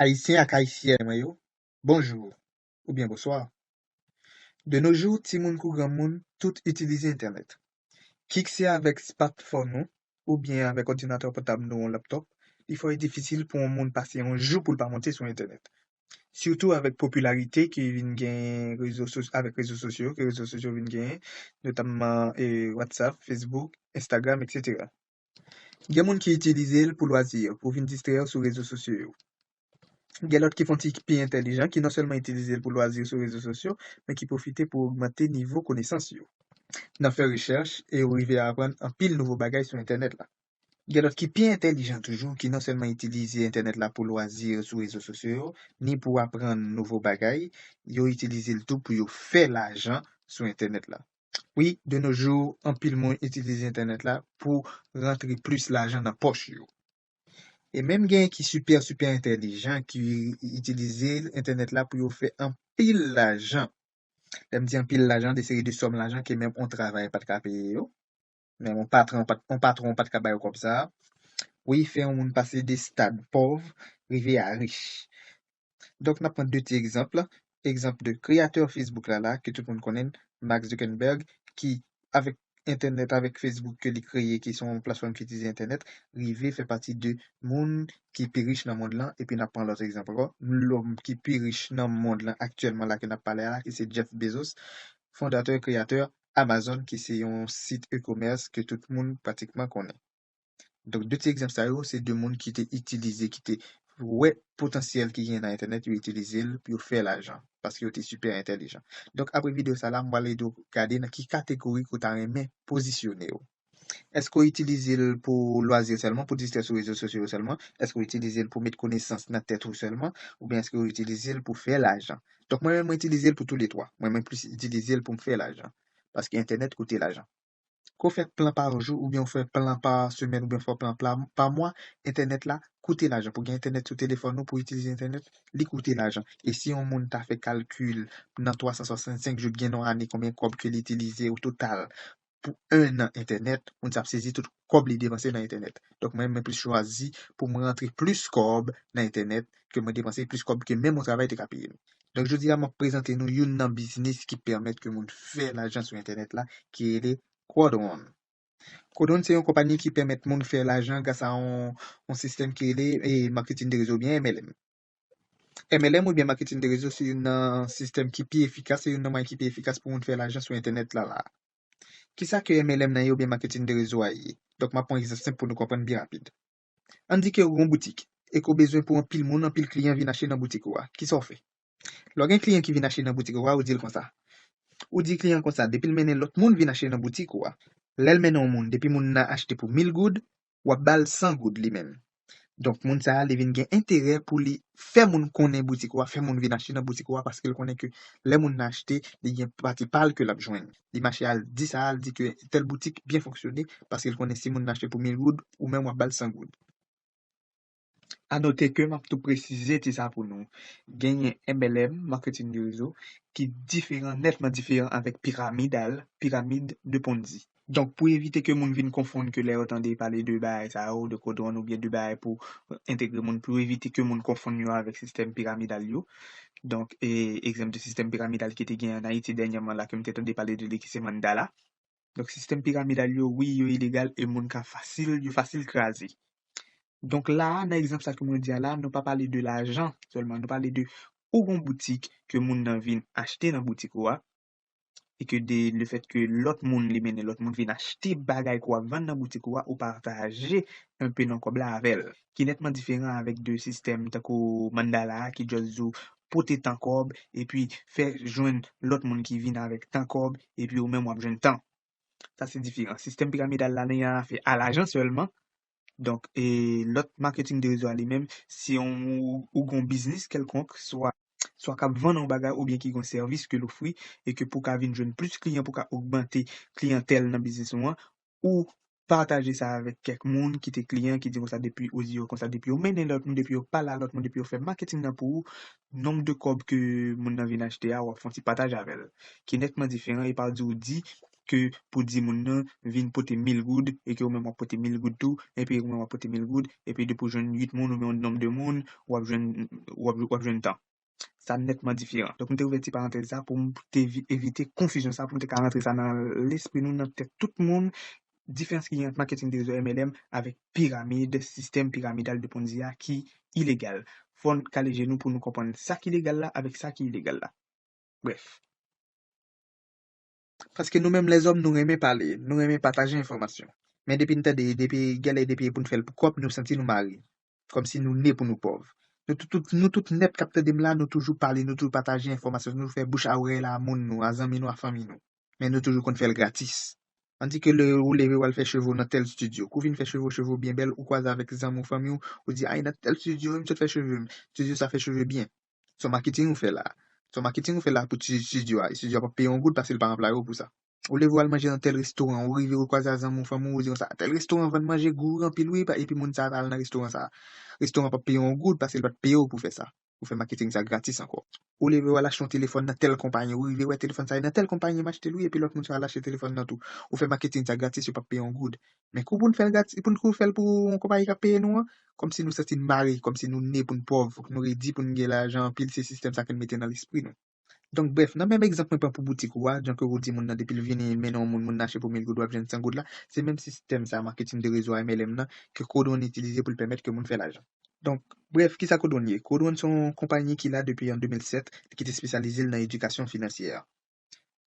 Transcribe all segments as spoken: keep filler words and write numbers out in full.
Ayisyen ak Ayisyèn mwen yo, bonjou oubyen bonswa. De nos jours, timoun kou granmoun, tout itilize entènèt. Kit se avèk smartphone ou oubyen avèk òdinatè pòtab nou, yon laptop, li fò e difisil pou yon moun pase yon jou pou l pa monte sou entènèt. Sitou avèk popilarite ki vin genyen rezo sos- avèk rezo sosyo, ke rezo sosyo vin genyen, notamman e, WhatsApp, Facebook, Instagram, etsetera. Gen moun ki itilize l pou lwazi, pou vin distrè yo sou rezo sosyo yo. Gen lòt ki fè yon ti pi entèlijan, ki non sèlman itilize l pou lwazi sou rezo sosyo, men ki pwofite pou ogmante nivo konesans yo. Nan fè rechèch, e yo rive a aprann anpil nouvo bagay sou entènèt la. Gen lòt ki pi entèlijan toujou, ki non sèlman itilize entènèt la pou lwazi sou rezo sosyo yo, ni pou aprann nouvo bagay, yo itilize l tou pou yo fè lajan sou entènèt la. Wi, de nos jours, anpil moun itilize entènèt la pou rantre plis lajan nan pòch yo. E menm gen ki sipè, sipè entèlijan ki itilize entènèt la pou yo fè anpil lajan. Lè m di anpil lajan, de seri de sòm lajan ke menm yon travay pa t ka peye yo. Menm yon patwon pa t, yon patwon pa t ka ba yo kòb sa a. Wi, fè yon moun pase de stad pòv rive a rich. Donk, n ap pran de ti egzanp. Egzanp de kreyatè Facebook la, la, ke tout moun konnen, Mark Zuckerberg, ki, avèk entènèt, avèk Facebook ke li kreye, ki se yon platfòm ki itilize entènèt, rive fè pati de moun ki pi rich nan mond lan. Epi n ap pran lòt egzanp ankò. Lòm ki pi rich nan mond lan aktyèlman la ke n ap pale a, ki se Jeff Bezos, fondatè, kreyatè Amazon, ki se yon sit e-commerce ke tout moun pratikman konnen. Donk, de ti egzanp sa yo, se de moun ki te itilize, ki te wè potansyèl ki gen nan entènèt, yo itilize l pou yo fè lajan, paske yo te sipè entèlijan. Donk, apre videyo sa la, m pral ede w gade nan ki kategori ke w ta renmen pozisyone w. Èske w itilize l pou lwazi sèlman, pou distrè sou rezo sosyo yo sèlman? Èske w itilize l pou met konesans nan tèt ou sèlman? Oubyen èske w itilize l pou fè lajan? Donk, mwen menm, mwen itilize l pou toulètwa. Mwen, mwen plis itilize l pou m fè lajan. Paske entènèt koute lajan. Ke w fè plan pa jou oubyen w fè plan pa semèn oubyen w fè plan pa, pa mwa, entènèt la koute lajan. Pou gen entènèt sou telefòn ou, pou itilize entènèt, li koute lajan. E si yon moun ta fè kalkil nan twa san swasannsenk jou, gen nan yon ane, konbyen kòb ke li itilize o total pou en an entènèt, moun sa ap sezi tout kòb li depanse nan entènèt. Donk, mwen, mwen plis chwazi pou mwen rantre plis kòb nan entènèt ke mwen depanse plis kòb ke menm yon travay te ka peye m. Donk, jodi a, m ap prezante nou youn nan biznis ki pèmèt ke moun fè lajan sou entènèt la, ki rele Quadron. Quadron se yon konpayi ki pèmèt moun fè lajan gras a yon, yon sistèm ki rele, e, marketing de réseau oubyen M L M. M L M oubyen marketing de réseau se youn nan sistèm ki pi efikas, se youn nan mwayen ki pi efikas pou moun fè lajan sou entènèt la, la. Kisa ke M L M nan ye oubyen marketing de réseau a ye? Donk, m ap pran egzanp senp pou nou konprann byen rapid. Ann di ke w gen yon boutik e ke w bezwen pou anpil moun, anpil kliyan vin achte nan boutik ou a. Kisa w fè? Lè w gen kliyan ki vin achte nan boutik ou a, ou di l konsa. Ou di kliyan konsa, depi l mennen lòt moun vin achte nan boutik ou a, lè l mennen yon moun, depi moun nan achte pou mil goud, w ap ba l san goud li menm. Donk, moun sa a, li vin gen enterè pou li fè moun konnen boutik ou a, fè moun vin achte nan boutik ou a, paske l konnen ke lè moun nan achte, li gen pati pa l ke l ap jwenn. Li mache al di sa, al di ke tèl boutik byen fonksyone, paske l konnen si moun nan achte pou mil goud, ou menm w ap ba l san goud. A note ke m ap tou presize ti sa pou nou. Genyen M L M, marketing de réseau, ki diferan, nètman diferan avèk piramidal, pyramide de Ponzi. Donk, pou evite ke moun vin konfonn ke lè yo tande pale de bagay sa yo, de Quadron oubyen de bagay pou entegre moun, pou evite ke moun konfonn yo avèk sistèm piramidal yo. Donk, e, egzanp de sistèm piramidal ki te gen an Ayiti dènyèman la, ke m te tande pale de li, ki se Mandala. Donk, sistèm piramidal yo, wi, yo ilegal e moun ka fasil, yo fasil kraze. Donk, la a, nan egzanp sa ke mwen di a la, nou pa pale de lajan sèlman, nou pale de ou gon boutik ke moun nan vin achte nan boutik ou a, e ke de, le fèt ke lòt moun li mennen lòt moun vin achte bagay ke w ap vann nan boutik ou a, ou pataje enpe nan kòb la avè l, ki nètman diferan avèk de sistèm tankou Mandala a, ki just di w pote tan kòb, epi fè jwenn lòt moun ki vin avèk tan kòb, epi ou menm w ap jwenn tan. Sa se diferan. Sistèm piramidal la, li an afè a lajan sèlman. Donk, e lòt marketing de réseau a li menm, se yon, ou gon biznis kèlkonk, swa, swa k ap vann yon bagay oubyen ki gon sèvis ke l ofri, e ke pou ka vin jwenn plis kliyan, pou ka ogmante kliyantèl nan biznis ou an, ou pataje sa avèk kèk moun ki te kliyan, ki di konsa depi ou di yo konsa, depi yo mennen lòt moun, depi yo pale a lòt moun, depi yo fè marketing nan pou ou, nonb de kòb ke moun nan vin achte a, w ap fè yon ti pataj avè l, ki nètman diferan, e pa di ou di, ke pou di moun nan vin pote mil goud, e ke ou menm w ap pote mil goud tou, epi ou menm w ap pote mil goud, epi depi w jwenn uit moun oubyen yon nonb de moun, w ap jwenn, w ap, w ap jwenn tan. Sa nètman diferan. Donk, m te ouvè ti parantèz sa pou m te evi-, evite konfizyon sa, pou m te ka rantre sa nan lespri nou, nan tèt tout moun, diferans ki gen ant maketing de rezo M L M avèk piramid, sistèm piramidal de Ponzi a ki ilegal. Fò n kale je nou pou nou konprann sa ki legal la avèk sa ki ilegal la. Brèf. Paske nou menm lèzòm, nou renmen pale, nou renmen pataje enfòmasyon. Men depi n tande, depi genlè, depi e pou n fè l pou kòb, nou santi nou mare. Kòmsi nou ne pou nou pòv. Nou tout, tout, nou tout nèt k ap tande m la, nou toujou pale, nou toujou pataje enfòmasyon, nou fè bouch a orèy la a moun nou, a zanmi nou, a fanmi nou. Men nou toujou konn fè l gratis. Ann di ke lè ou leve w al fè cheve w nan tèl estidyo, kou vin fè cheve w, cheve w byen bèl, ou kwaze avèk zanmi w, fanmi w, ou di, ay, nan tèl estidyo wi m sot fè cheve m. Estidyo sa fè cheve byen. Se yon maketing ou fè la. Se yon maketing ou fè la pou ti estidyo a. Estidyo a p ap peye yon goud paske l pa anplwaye w pou sa. Ou leve w al manje nan tèl restoran, ou rive ou kwaze a zanmi w, fanmi w, ou di konsa, tèl restoran vann manje gou anpil wi, pa- epi moun sa a t al nan restoran sa a. Restoran p ap peye yon goud paske l pa t peye w pou fè sa. Ou fè maketing sa gratis ankò. Ou leve w al achte yon telefòn nan tèl konpayi, ou rive wè telefòn sa a nan tèl konpayi m achte l wi, epi lòt moun sa al achte telefòn nan tou. Ou fè maketing sa gratis, yo p ap peye yon goud. Men kou pou n fè l gratis, pou n kou fè l pou yon konpayi k ap peye nou an, kòmsi nou santi n mare, kòmsi nou ne pou n pòv, fòk nou redi pou n gen lajan anpil, se sistèm sa ke n mete nan lespri nou. Donk, brèf, nan menm egzanp mwen pran pou boutik ou a, jan ke ou di moun nan depi l vini, mennen yon moun, moun nan achte pou mil goud, w ap jwenn san goud la, se menm sistèm sa, maketing de rezo a M L M nan, ke Code One itilize pou l pèmèt ke moun fè lajan. Donk, brèf, kisa Code One ye? Code One se yon konpayi ki la depi an de mil sèt, ki te espesyalize l nan edikasyon finansyè.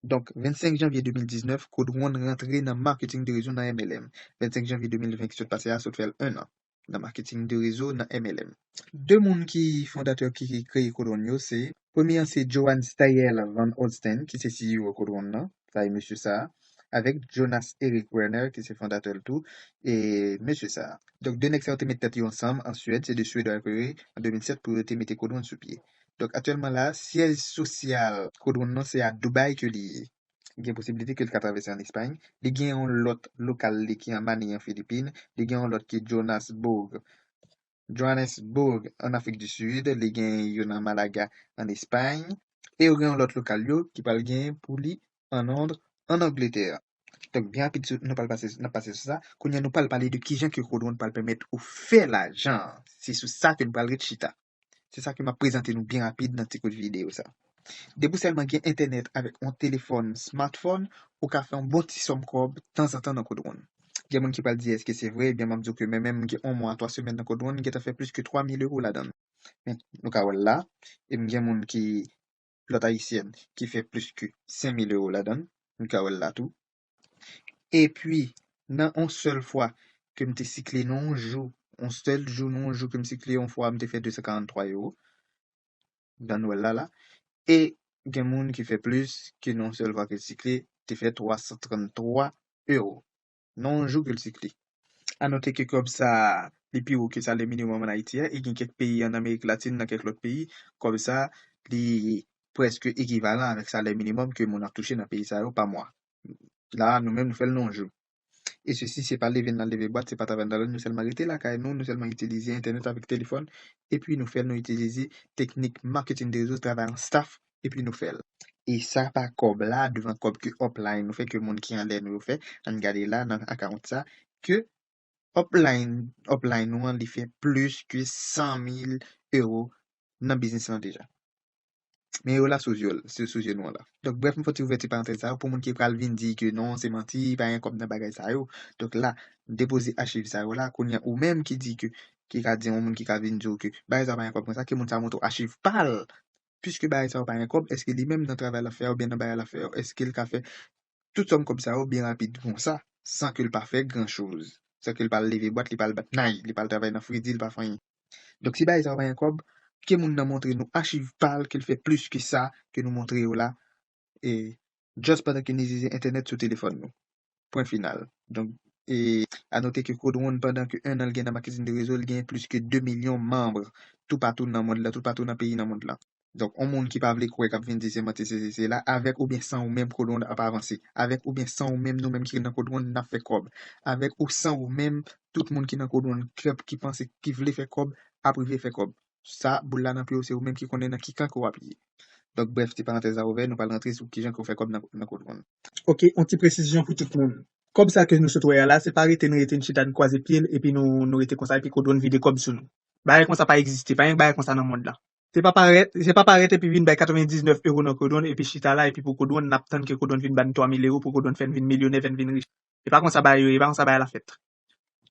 Donk, vennsenk janvye de mil diznèf, Code One rantre nan maketing de rezo nan M L M. Vennsenk janvye de mil ven ki sot pase a, sot fè l en an nan maketing de rezo nan M L M. De moun ki fondatè ki kreye Code One yo, se, premye an se Johann Steyerl van Holtztein, ki se C E O Code One nan, sa e mesye sa, avèk Jonas Erik Werner, ki se fondatè l tou, e mesye sa. Donk, de nèg sa yo te met tèt yo ansanm an Swèd, se de Swedwa yo kreye an de mil sèt pou yo te mete Code One sou pye. Donk, aktyèlman la, syèj sosyal Code One nan se a Dubai ke li ye. Gen posiblite ke l ka travèse an Espay. Li gen yon lòt lokal li ki an Manille an Filipin. Li gen yon lòt ki Johannesburg, Johannesburg an Afrik di Sid. Li gen youn an Malaga an Espay. E yo gen yon lòt lokal yo ki pral gen pou li an Lond, an Angletè. Donk, byen rapid, sou- nou pral pase, n ap pase sou sa. Kounye a, nou pral pale de kijan ke Code One pral pèmèt ou fè lajan. Se sou sa ke nou pral ret chita. Se sa ke m ap prezante nou byen rapid nan ti kout videyo sa. Depi w sèlman gen entènèt avèk yon telefòn smartphone, ou ka fè yon bon ti sòm kòb tanzantan nan Code One. Gen moun ki pral di, èske se vre? Ebyen, m ap di w ke mwen menm, m gen yon mwa, twa semèn nan Code One, m gentan fè plis ke twa mil ewo ladan l. Men, nou ka wè l la. E m gen moun ki, lòt ayisyèn, ki fè plis ke senk mil ewo ladan l. Nou ka wè l la tou. Epi, nan yon sèl fwa ke m te sikle nan yon jou, yon sèl jou, nan yon jou ke m sikle yon fwa, m te fè de san karant twa ewo. Jan nou wè l la, la. E gen moun ki fè plis ke nan yon sèl fwa ke l sikle, te fè twa san trant twa ewo. Nan yon jou ke l sikle. A note ke kòb sa, li pi wo ke salè minimòm ann Ayiti a, e gen kèk peyi ann Amerik Latin, nan kèk lòt peyi, kòb sa, li prèske ekivalan avèk salè minimòm ke moun ap touche nan peyi sa yo pa mwa. La, nou menm, nou fè l nan yon jou. E sesi, se pa leve n al leve bwat, se pa travay n al, nou sèlman rete lakay nou, nou sèlman itilize entènèt avèk telefòn, epi nou fè l, nou itilize teknik maketing de rezo, travay an staff, epi nou fè l. E sa pa kòb la, devan kòb ke upline nou fè, ke moun ki anlè nou yo fè, ann gade la nan akawont sa, ke upline, upline nou an, li fè plis ke san mil ewo nan biznis lan deja. Men yo la sou zye, sou, sou zye nou an la. Donk, brèf, m fè ti ouvèti parantèz sa pou moun ki pral vin di ke non, se manti, pa gen kòb nan bagay sa yo. Donk la, m depoze achiv sa yo la, kounye a ou menm ki di ke, ki ka di yon moun ki ka vin di w ke bagay sa pa gen kòb konsa, ke moun sa montre w achiv pa l. Piske bagay sa yo pa gen kòb, èske li menm nan travay l ap fè a oubyen nan bagay l ap fè a, èske l ka fè tout sòm kòb sa yo byen rapid konsa, san ke l pa fè gran choz, san ke l pa al leve bwat, li pa al bat nay, li pa al travay nan fredi, li pa fè anyen. Donk, si bagay sa yo pa gen kòb, ke moun nan montre nou achiv pa l, ke l fè plis ke sa ke nou montre yo la, e just pandan ke n itilize entènèt sou telefòn nou. Pwen final. Donk, e a note ke Code One, pandan ke en an l gen nan maketing de rezo, l gen plis ke de milyon manm toupatou nan mond lan, toupatou nan peyi nan mond lan. Donk, yon moun ki pa vle kwè, k ap vin di se manti, se sesi, se sela, avèk oubyen san ou menm, Code One ap avanse. Avèk oubyen san ou menm, nou menm ki nan Code One, n ap fè kòb. Avèk ou san ou menm, tout moun ki nan Code One, k ap, ki panse, ki vle fè kòb, ap rive fè kòb. Sa, boul la nan pye w, se ou menm ki konnen nan ki kan ke w ap ye. Donk, brèf, ti parantèz la ouvè, nou pral rantre sou kijan ke w fè kòb nan, nan Codron. Ok, yon ti presizyon pou tout moun. Kòb sa ke nou sot wè a la, se pa rete n rete n chita n kwaze pye l, epi nou, nou rete konsa, epi Codron vide kòb sou nou. Bagay konsa pa egziste, pa gen bagay konsa nan mond lan. Se pa parèt, se pa parèt epi vin bay katrevendiznèf euro nan Codron, epi chita la, epi pou Codron, n ap tann ke Codron vin ba n twa mil euro, pou Codron fè n vin milyonè, fè n vin rich. E pa konsa bagay yo ye, e pa konsa bagay la fèt.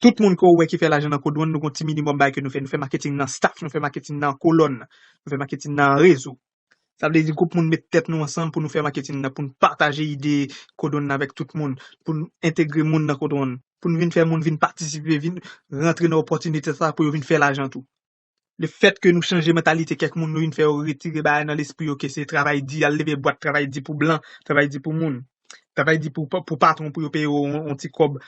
Tout moun ke w wè ki fè lajan nan Codron, nou gon ti minimòm bagay ke nou fè. Nou fè maketing nan staff, nou fè maketing nan kolòn, nou fè maketing nan rezo. Sa vle di gwoup moun met tèt nou ansanm pou nou fè maketing nan, pou n pataje ide Codron nan avèk tout moun, pou n entegre moun nan Codron, pou n vin fè moun vin patisipe, vin rantre nan opòtinite sa pou yo vin fè lajan tou. Le fèt ke nou chanje mantalite kèk moun, nou vin fè yo retire bagay nan lespri yo ke se travay di, al leve bwat, travay di pou blan, travay di pou moun, travay di pou, pou patwon pou yo peye yo yon, yon ti kòb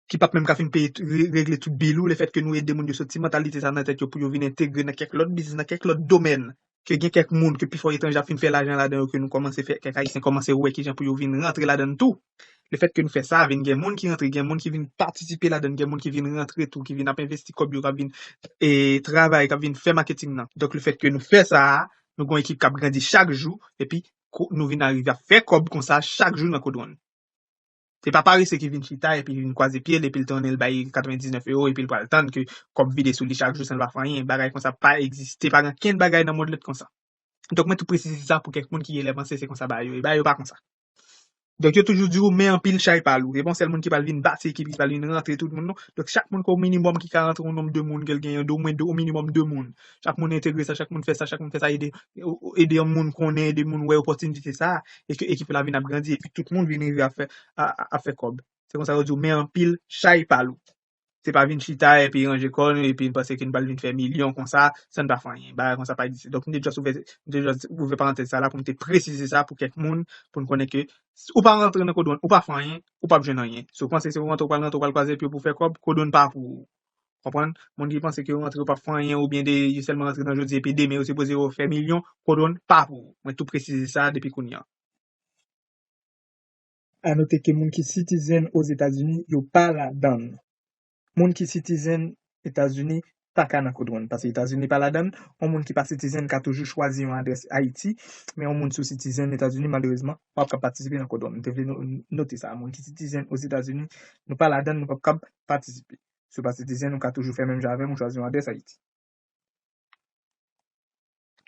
ki p ap menm ka fin peye, re-, regle tout bil ou, le fèt ke nou ede moun yo soti mantalite sa nan tèt yo pou yo vin entegre nan kèk lòt biznis, nan kèk lòt domèn, ke gen kèk moun ke pifò etranje ap fin fè lajan ladan yo, ke nou kòmanse fè, kèk Ayisyen kòmanse wè kijan pou yo vin rantre ladan l tou. Le fèt ke nou fè sa, vin gen moun ki rantre, gen moun ki vin patisipe ladan l, gen moun ki vin rantre tou, ki vin ap envesti kòb yo, k ap vin, e, travay, k ap vin fè maketing nan. Donk, le fèt ke nou fè sa, nou gon ekip k ap grandi chak jou, epi ko-, nou vin arive ap fè kòb konsa chak jou nan Codron. Se pa parese ki vin chita epi vin kwaze pye l epi l tounen l bay katrevendiznèf euro epi l pral tann ke kòb vide sou li chak jou san l pa fè anyen. Bagay konsa pa egziste, pa gen okenn bagay nan mond lan ki konsa. Donk, mwen tou presize sa pou kèk moun ki genlè panse se konsa bagay yo ye. Bagay yo pa konsa. Donk, yo toujou di w, men anpil chay pa lou. E pa yon sèl moun ki pral vin bati ekip, ki pral vin rantre tout moun, non. Donk, chak moun ke w minimòm ki ka rantre yon nonb de moun, ke l genyen de, omwen de, o minimòm de moun. Chak moun entegre sa, chak moun fè sa, chak moun fè sa, ede, ede yon moun konnen, ede moun wè opòtinite sa, e ke ekip la vin ap grandi, epi tout moun vin rive ap fè, a, a, ap fè kòb. Se konsa yo di w, men anpil chay pa lou. Se pa vin chita epi ranje kò nou epi n panse ke n pral vin fè milyon konsa san n pa fè anyen. Bagay konsa pa egziste. Donk, m te just ouvè, m te just ouvè parantèz sa la pou m te presize sa pou kèk moun, pou n konnen ke s-, ou pa rantre nan Codron, ou pa fè anyen, ou p ap jwenn anyen. Si w panse se rantre, ou pral rantre, ou pral kwaze pye pou fè kòb, Codron pa pou ou. Konprann? Moun ki panse ke yo rantre, yo p ap fè anyen, oubyen de, yo sèlman rantre nan jodi epi demen, yo sipoze yo fè milyon, Codron pa pou ou. Mwen tou presize sa depi kounye a. A note ke moun ki citizen Ozetazini, yo pa ladann. Moun ki citizen Etazini pa ka nan Codron, paske Etazini pa ladann. Yon moun ki pa citizen ka toujou chwazi yon adrès Ayiti, men yon moun si w citizen Etazini, malerezman, w ap ka patisipe nan Codron. M te vle no-, note sa. Moun ki citizen Ozetazini, nou pa ladann, nou p ap kab patisipe. Si w pa citizen, ou ka toujou fè menm jan avè m, ou chwazi yon adrès Ayiti.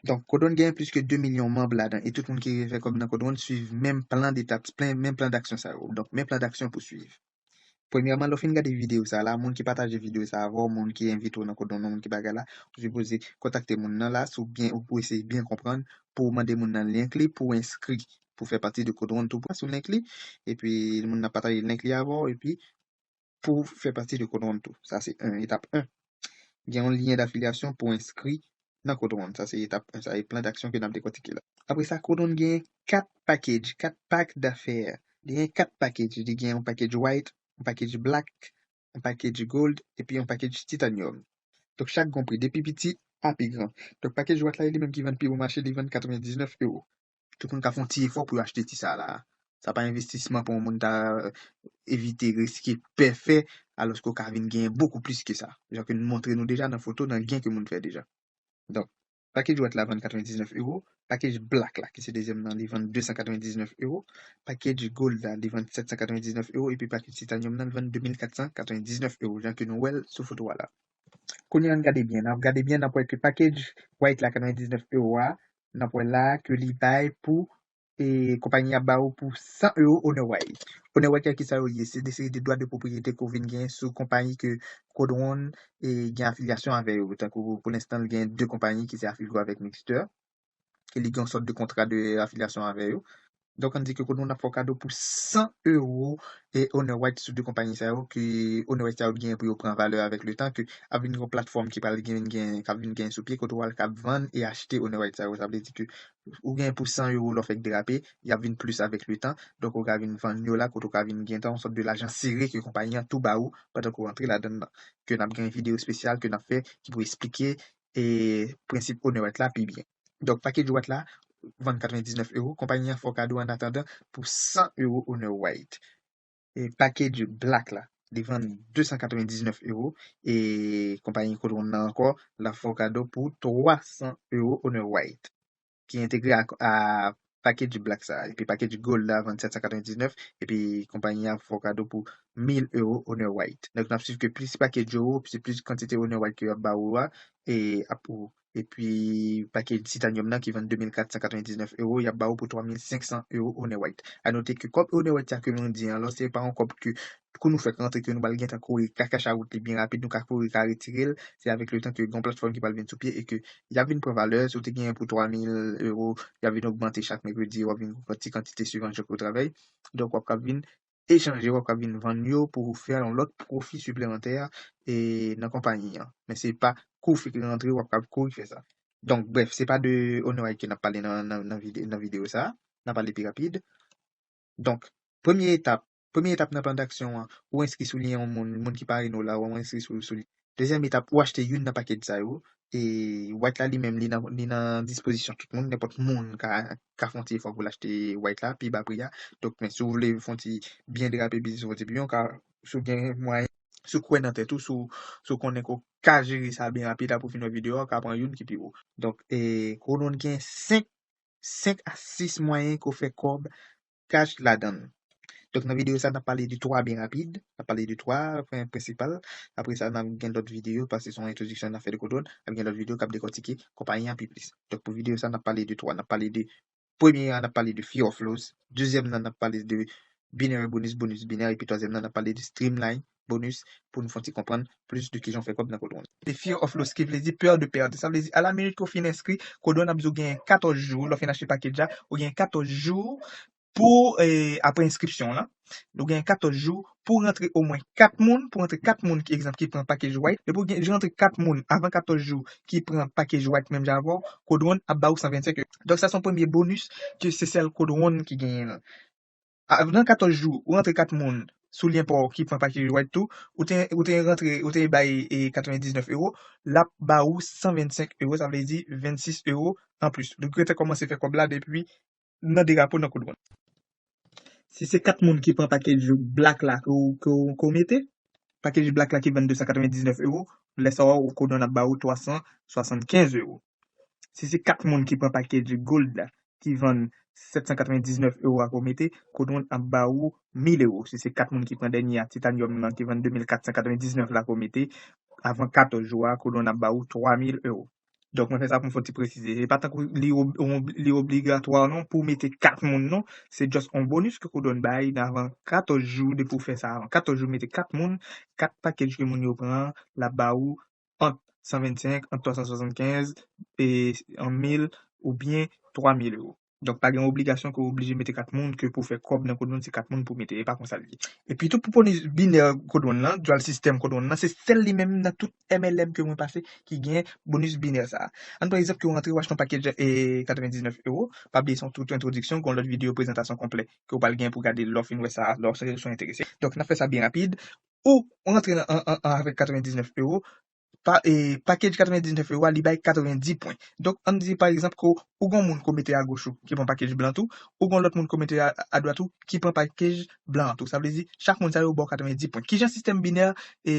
Donk, Codron genyen plis ke de milyon manm ladan, e tout moun ki rive fè kòb nan Codron swiv menm plan detap, plan, menm plan daksyon sa yo. Donk, menm plan daksyon pou swiv. Premyèman, lè w fin gade videyo sa la, moun ki pataje videyo sa avè w, moun ki envite w nan Codron nan, moun ki bagay la, ou sipoze kontakte moun nan la, si w byen, ou eseye byen konprann, pou w mande moun nan link li, pou w enskri, pou w fè pati de Codron tou, pou w sou link li, epi moun nan pataje link li avè w, epi pou w fè pati de Codron tou. Sa se en, etap en. Gen yon lyen dafilyasyon pou w enskri nan Codron. Sa se etap en, sa e plan daksyon ke n ap dekòtike la. Apre sa, Codron gen kat package, kat pack d'affaires. Li gen kat package. Li gen yon package white, yon package black, yon package gold, epi yon package titanium. Donk, chak gon pri, depi piti a pi gran. Donk, package white la, li menm ki vann pi bon mache, li vann katrevendiznèf euro. Tout moun ka fè yon ti efò pou yo achte ti sa la. Sa pa envestisman pou yon moun ta evite riske pè fè, alòske w ka vin genyen bokou plis ke sa. Jan ke n montre nou deja nan foto, nan gen ke moun fè deja. Donk, package white la vann katrevendiznèf euro, package black la, ki se dezyèm nan, li vann de san katrevendiznèf euro, package gold la, li vann sèt san katrevendiznèf euro, epi package titanium nan, li vann de mil kat san katrevendiznèf euro, jan ke nou wè l sou foto a la. Kounye a, ann gade byen, n ap gade byen, n ap wè ke package white la, katrevendiznèf euro a, n ap wè la ke li bay pou, e, konpayi ap ba ou pou san euro Honor White. Honor White, kisa yo ye? Se de seri de dwa de pwopriyete ke w vin gen sou konpayi ke Codron, e, gen afilyasyon avè yo. Tankou pou lenstan, l gen de konpayi ki se Afilco avèk Mixter, ke li gen yon sòt de kontra de afilyasyon avè yo. Donk, ann di ke Codron ap fè w kado pou san euro e Honor White sou de konpayi sa yo, ke Honor White sa yo ap genyen pou yo pran valè avèk letan, ke ap vin yon platfòm ki pral gen, gen, k ap vin gen sou pye, kote w al k ap vann e achte Honor White sa yo. Sa vle di ke ou gen pou san euro lè w fèk derape, y ap vin plis avèk letan. Donk, ou ka vin vann yo la, kote w ka vin gen tan yon sòt de lajan sere ke konpayi an tou ba ou pandan ke w rantre ladann nan. Ke n ap gen videyo espesyal ke n ap fè ki pou esplike, e, prensip Honor White la pi byen. Donk, package white la, vann katrevendiznèf euro, konpayi an fè w kado an atandan pou san euro Honor White. E package black la, li vann de san katrevendiznèf euro, e konpayi Codron nan ankò, l ap fè w kado pou twa san euro Honor White. ki entegre a, a package Black sa. Epi package Gold la vann sèt san katrevendiznèf, epi konpayi a fè w kado pou mil euro Honor White. Donk, n ap swiv ke plis package yo, se plis kantite Honor White ke y ap ba ou a, e ap ou. Epi package Titanium nan ki vann de mil kat san katrevendiznèf euro, y ap ba ou pou twa mil senk san euro Honor White. A note ke kòb Honor White sa ke mwen di an la, se pa yon kòb ke kou nou fèk rantre ke nou pral gentan kouri ka cash out li byen rapid, nou ka kouri ka retire l. Se avèk letan ke gen yon platfòm ki pral vin sou pye e ke y ap vin pran valè, si w te genyen pou twa mil euro, y ap vin ogmante chak mèkredi, w ap vin pran ti kantite swivan jan ke w travay. Donk, w ap ka vin echanje, w ap ka vin vann yo pou w fè yon lòt pwofi siplemantè e nan konpayi an. Men se pa kou w fèk rantre, w ap ka kouri fè sa. Donk, brèf, se pa de Honor White ke n ap pale nan, nan, nan vide-, nan videyo sa a. N ap pale pi rapid. Donk, premye etap, premye etap nan plan d'aksyon an, ou enskri sou li yon moun, moun ki parenn ou la, ou enskri sou, sou li. Dezyèm etap, ou achte youn nan package sa yo. E White la li menm, li nan, li nan dispozisyon tout moun, nenpòt moun ka, ka fè yon ti efò pou l achte White la, pi ba pri a. Donk, men si w vle fè yon ti byen drape biznis ou, fè yon ti byen, ou ka, si w gen mwayen, si w kwè nan tèt ou, si w, si w konnen ke w ka jere sa byen rapid, apre w fin wè videyo a, ou ka pran youn ki pi wo. Donk, e, Codon gen senk, senk a sis mwayen ke w fè kòb cash ladan l. Donk, nan videyo sa, n ap pale de twa byen rapid. N ap pale de twa pwen prensipal. Apre sa, n ap gen lòt videyo, paske se yon entwodiksyon n ap fè de Codon. N ap gen lòt videyo k ap dekòtike konpayi an pi plis. Donk, pou videyo sa, n ap pale de twa. N ap pale de, premye a, n ap pale de Fear of Loss. Dezyèm nan, n ap pale de Binary Bonus, bonus binè. Epi twazyèm nan, n ap pale de Streamline Bonus pou nou fè yon ti konprann plis de kijan w fè kòb nan Codon. De Fear of Loss, ki vle di pè de pèd. Sa vle di, a la minit ke w fin enskri, Codon ap di w gen katòz jou, lè w fin achte package la, ou gen katòz jou pou, e, apre enskripsyon w lan, ou gen katòz jou pou rantre omwen kat moun, pou rantre kat moun, ki egzanp, ki pran package White. Depi w gen, rantre kat moun avan katòz jou ki pran package White menm jan avè w, Codon ap ba ou san vennsenk euro. Donk, sa se yon premye bonus ke se sèl Codon ki genyen l. A, nan katòz jou, ou rantre kat moun sou lyen pa w ki pran package White tou, ou te, ou te rantre, ou te bay, e, katrevendiznèf euro, l ap ba ou san vennsenk euro, sa vle di vennsis euro anplis. Donk, ou te kòmanse fè kòb la depi nan de rapò nan Codon. Si se kat moun ki pran package Black la ke w, ke w, ke w mete, package Black la ki vann de san katrevendiznèf euro, lè sa a, Codon ap ba ou twa san swasannkenz euro. Si se kat moun ki pran package Gold la, ki vann sèt san katrevendiznèf euro a ke w mete, Codon ap ba ou mil euro. Si se kat moun ki pran dènye a, Titanium nan, ki vann de mil kat san katrevendiznèf la ke w mete, avan katòz jou a, Codon ap ba ou twa mil euro. Donk, mwen fè sa pou m fè ti presize. E pa tankou li ob-, ob-, li obligatwa non pou w mete kat moun non. Se just yon bonus ke Codon bay avan katòz jou depi w fè sa. Avan katòz jou, mete kat moun, kat package ke moun yo pran an, l ap ba ou ant san vennsenk, ant twa san swasannkenz, e, an mil oubyen twa mil euro. Donk, pa gen obligasyon ke w oblije mete kat moun, ke pou fè kòb nan Codon, se kat moun pou mete. E pa konsa l ye. Epi tou, pou bonus binè Codon lan, dual system Codon lan, se sèl li menm nan tout M L M ke mwen pase ki gen bonus binè sa a. Ann pran egzanp ke w rantre w achte yon package, e, katrevendiznèf euro, pa bliye se yon tout entwodiksyon, gen yon lòt videyo prezantasyon konplè ke w pral gen pou gade lè w fin wè sa, lè w enterese. Donk, n ap fè sa byen rapid. Ou, ou rantre nan, an, an, an avèk katrevendiznèf euro, pa, e, package katrevendiznèf euro a, li bay katrevendi pwen. Donk, ann di, pa egzanp, ke ou gen yon moun ke w mete agoch ou, ki pran package blan tou, ou gen yon lòt moun ke w mete a, adwat ou, ki pran package blan tou. Sa vle di, chak moun sa yo ba w katrevendi pwen. Kijan sistèm binè, e,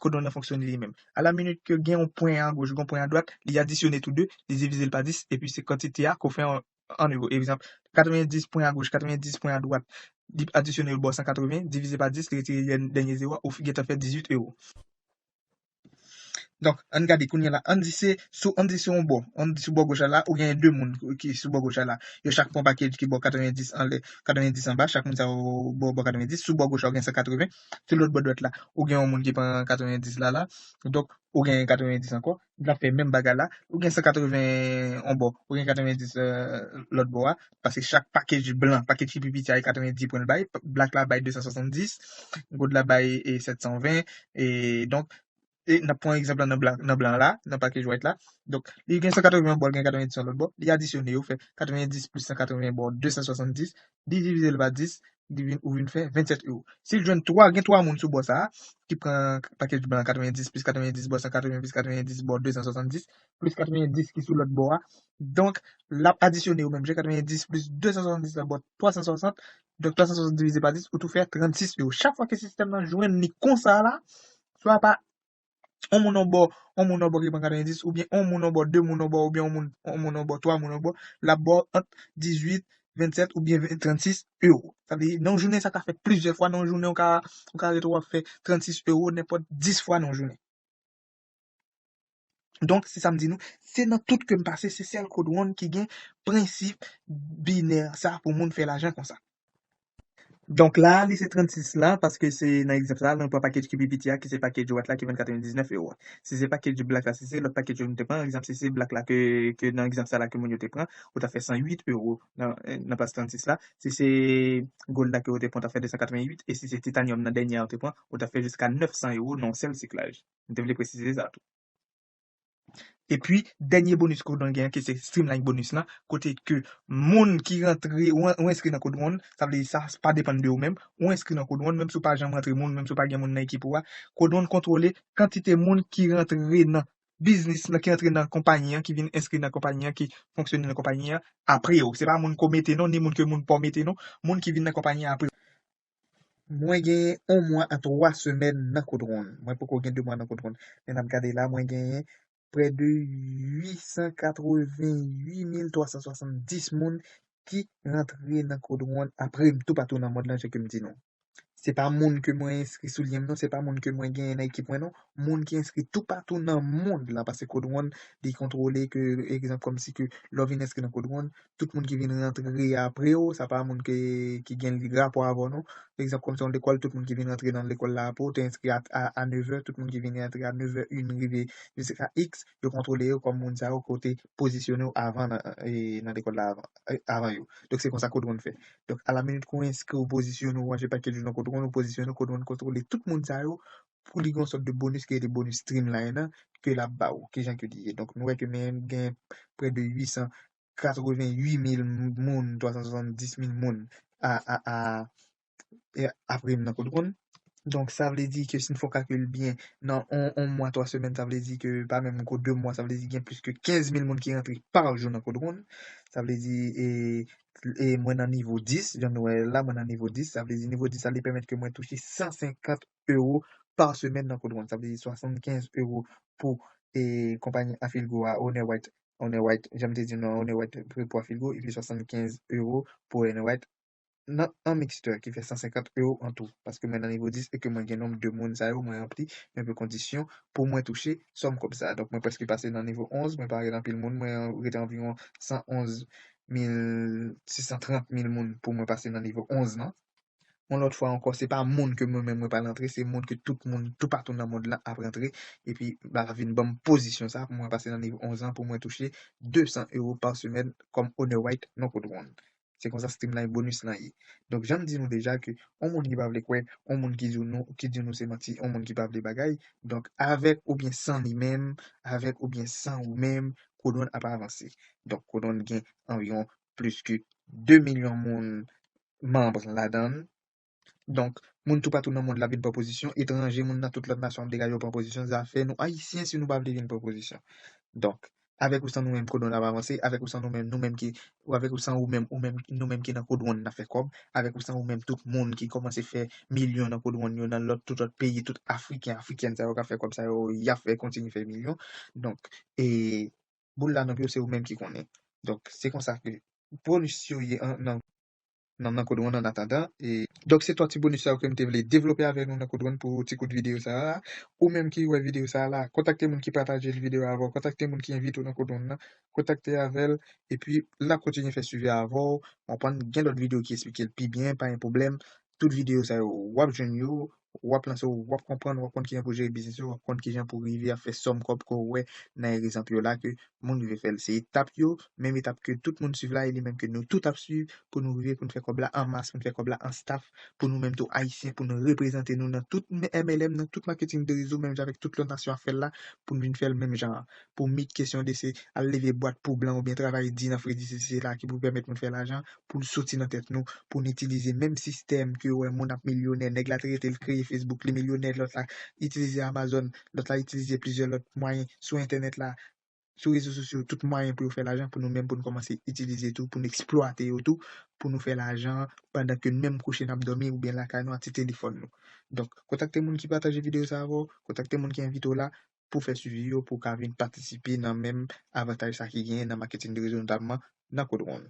Codon nan fonksyone li menm? A la minit ke gen yon pwen agoch, gen yon pwen adwat, li adisyone tou de, li divize l pa dis, epi se kantite a ke w fè an, an euro. Egzanp, katrevendis pwen agoch, katrevendis pwen adwat, li adisyone l ba w san katreven, divize pa dis, li retire dèn-, dènye zewo a, ou fi-, gentan fè dizuit euro. Donk, ann gade kounye a la, ann di se sou, ann di se yon bò, ann di sou bò goch la la, ou gen de moun ki sou bò goch la la. Yo chak pran package ki ba w katrevendis anlè, katrevendis anba, chak moun sa yo ba w, ba w katrevendis. Sou bò goch la, ou gen san katreven. Sou lòt bò dwat la, ou gen yon moun ki pran katrevendis la la. Donk, ou gen katrevendis ankò. N ap fè menm bagay la. Ou gen san katreven yon bò, ou gen katrevendis, e, lòt bò a. Paske chak package blan, package ki pi piti a, e katrevendis pwen l bay. Black la bay de san swasanndis, gold la bay, e, sèt san ven. E donk, e n ap pran egzanp la nan blan, nan blan la, nan package white la. Donk, li gen san katreven yon bò, li gen katrevendis yon lòt bò. Li adisyone yo, fè katrevendis plis san katreven ba w de san swasanndis. Li divize l pa dis, li vin, ou vin fè vennsèt euro. Si l jwenn twa, gen twa moun sou bò sa a, ki pran package blan katrevendis plis katrevendis ba w san katreven plis katrevendis ba w de san swasanndis, plis katrevendis ki sou lòt bò a. Donk, l ap adisyone yo menm jan, katrevendis plis de san swasanndis la ba w twa san swasant. Donk, twa san swasant divize pa dis, ou tou fè trannsis euro. Chak fwa ke sistèm nan jwenn li konsa la, swa pa yon moun an bò, yon moun an bò ki pran katrevendis, oubyen yon moun an bò, de moun an bò, oubyen yon moun, yon moun an bò, twa moun an bò, l ap ba w ant dizuit, vennsèt oubyen ven, trannsis ewo. Sa vle di, nan yon jounen, sa ka fèt plizyè fwa nan yon jounen, ou ka, ou ka rete w ap fè trannsis ewo nenpòt dis fwa nan yon jounen. Donk, se sa m di nou, se nan tout ke m pase, se sèl Code One ki gen prensip binè sa pou moun fè lajan konsa. Donk la, li se trannsis la, paske se nan egzanp sa, nou pran package ki pi piti a, ki se package white la, ki vann katrevendisnèf ewo. Si se package black la, si se lòt package yo nou te pran, egzanp, si se black la ke, ke nan egzanp sa la ke moun yo te pran, ou ta fè san uit ewo nan, nan plas trannsis la. Si se gold la ke ou te pran, ou ta fè de san katreventuit, e si se titanium nan dènye a ou te pran, ou ta fè jiska nèf san ewo nan yon sèl siklaj. M te vle presize sa tou. Epi, dènye bonis ke w gen, ki se Streamline bonis lan, kote ke moun ki rantre, ou, ou enskri nan Code One, sa vle di sa pa depann de ou menm, ou enskri nan Code One, menm si w pa janm rantre moun, menm si w pa gen moun nan ekip ou a, Code One kontwole kantite moun ki rantre nan biznis lan, ki rantre nan konpayi an, ki vin enskri nan konpayi an, ki fonksyone nan konpayi an apre w. Se pa moun ke w mete non, ni moun ke moun pa w mete non, moun ki vin nan konpayi an apre w. Mwen genyen yon mwa a twa semèn nan Code One. Mwen poko gen de mwa nan Code One. Men n ap gade la, mwen genyen prè de uit san katreventuit mil twa san swasanndis moun ki rantre nan Code One apre m toupatou nan mond lan, jan ke m di nou. Se pa moun ke mwen enskri sou lyen m non, se pa moun ke mwen genyen nan ekip mwen non. Moun ki enskri toupatou nan mond lan, paske Code One, li kontwole ke, egzanp, kòmsi ke lè w vin enskri nan Code One, tout moun ki vin rantre apre w, sa pa moun ke, ki gen rapò avè w non. Egzanp, kòmsi yon lekòl, tout moun ki vin rantre nan lekòl la apre w, te enskri a, a, a nevè, tout moun ki vin rantre a nevè en rive jiska X, yo kontwole yo kòm moun sa yo kote pozisyone w avan nan, e, nan lekòl la avan, e, avan yo. Donk, se konsa Code One fè. Donk, a la minit ke w enskri, w pozisyone w, w achte package ou nan Code One, w pozisyone w, Code One kontwole tout moun sa yo pou li gen yon sòt de bonis ki rele bonis Streamline nan, ke l ap ba w. Kijan ke li ye? Donk, nou wè ke men gen prè de uit san katreventuit mil moun, twa san swasanndis mil moun a, a, a, e, apre m nan Code One. Donk, sa vle di ke si n fè yon kalkil byen, nan yon, yon mwa, twa semèn, sa vle di ke pa menm gwo de mwa, sa vle di gen plis ke kenz mil moun ki rantre pa jou nan Code One. Sa vle di, e, e mwen nan nivo dis, jan nou wè la, mwen nan nivo dis, sa vle di nivo dis la, li pèmèt ke mwen touche san senkant ewo pa semèn nan Code One. Sa vle di swasannkenz ewo pou, e, konpayi Afilgo a, Owner White, Owner White, jan m te di nou, Owner White pou Afilgo, epi swasannkenz ewo pou Owner White nan, an mixture, ki fè san senkant ewo an tou. Paske mwen nan nivo dis e ke mwen gen nonb de moun sa yo, mwen ranpli yon pe kondisyon pou mwen touche sòm kòb sa. Donk, mwen prèske pase nan nivo onz, mwen pa gen anpil moun, mwen rete anviwon san onz mil, sis san trant mil moun pou mwen pase nan nivo onz lan. Yon lòt fwa ankò, se pa moun ke mwen menm mwen pral rantre, se moun ke tout moun, toupatou nan mond lan ap rantre, epi ba vin ban m pozisyon sa pou mwen pase nan nivo onz lan, pou mwen touche de san ewo pa semèn kòm Owner White nan Code One. Se konsa Streamline bonis lan ye. Donk, jan m di nou deja ke yon moun ki pa vle kwè, yon moun ki di nou, ki di nou se manti, yon moun ki pa vle bagay, donk, avèk oubyen san li menm, avèk oubyen san ou menm, Code One ap avanse. Donk, Code One gen anviwon plis ke de milyon moun manm ladan l. Donk, moun toupatou nan mond la vin pran pozisyon, etranje, moun nan tout lòt nasyon ap degaje yo pran pozisyon, zafè nou Ayisyen si nou pa vle vin pran pozisyon. Donk, avèk ou san nou menm, Code One ap avanse, avèk ou san nou menm, nou menm ki, ou avèk ou san ou menm, ou menm, nou menm ki nan Code One n ap fè kòb, avèk ou san ou menm, tout moun ki kòmanse fè milyon nan Code One yo, nan lòt, tout lòt peyi, tout Afriken, Afrikèn sa yo k ap fè kòb sa yo, y ap fè, kontinye fè milyon. Donk, e, boul la nan pye w, se ou menm ki konnen. Donk, se konsa ke bonis yo ye an, nan, nan, nan Code One an atandan. E, donk, se twa ti bonis sa yo ke m te vle devlope avèk nou nan Code One pou ti kout videyo sa a. Ou menm ki wè videyo sa a la, kontakte moun ki pataje videyo a avè w, kontakte moun ki envite w nan Code One nan, kontakte avè l, epi l ap kontinye fè swivi avè w. Ou konprann, gen lòt videyo ki esplike l pi byen, pa gen pwoblèm. Tout videyo sa yo, w ap jwenn yo, w ap lanse w, w ap konprann, w ap konn kijan pou jere biznis ou, w ap konn kijan pou rive ap fè sòm kòb ke w wè nan egzanp yo la ke moun rive fè l. Se etap yo, menm etap ke tout moun swiv la, e li menm ke nou tout ap swiv pou nou rive pou n fè kòb la an mas, pou n fè kòb la an staff, pou nou menm tou Ayisyen, pou nou reprezante nou nan tout M L M, nan tout maketing de rezo, menm jan avèk tout lòt nasyon ap fè l la, pou n vin fè l menm jan an. Pou meet kesyon de se al leve bwat pou blan oubyen travay di nan fredi, se, se la ki pou pèmèt moun fè lajan, pou l soti nan tèt nou, pou n itilize menm sistèm ke w wè moun ap milyonè, nèg la te rete l kreye Facebook, li milyonè, lòt la itilize Amazon, lòt la itilize plizyè lòt mwayen sou entènèt la, sou rezo sosyo, tout mwayen pou yo fè lajan, pou nou menm, pou nou kòmanse itilize tou, pou nou eksplwate yo tou, pou nou fè lajan pandan ke nou menm kouche n ap dòmi oubyen lakay nou ak ti telefòn nou. Donk, kontakte moun ki pataje videyo sa avè w, kontakte moun ki envite w la pou fè swivi yo, pou w ka vin patisipe nan menm avantaj sa ki genyen nan maketing de rezo, notamman nan Code One.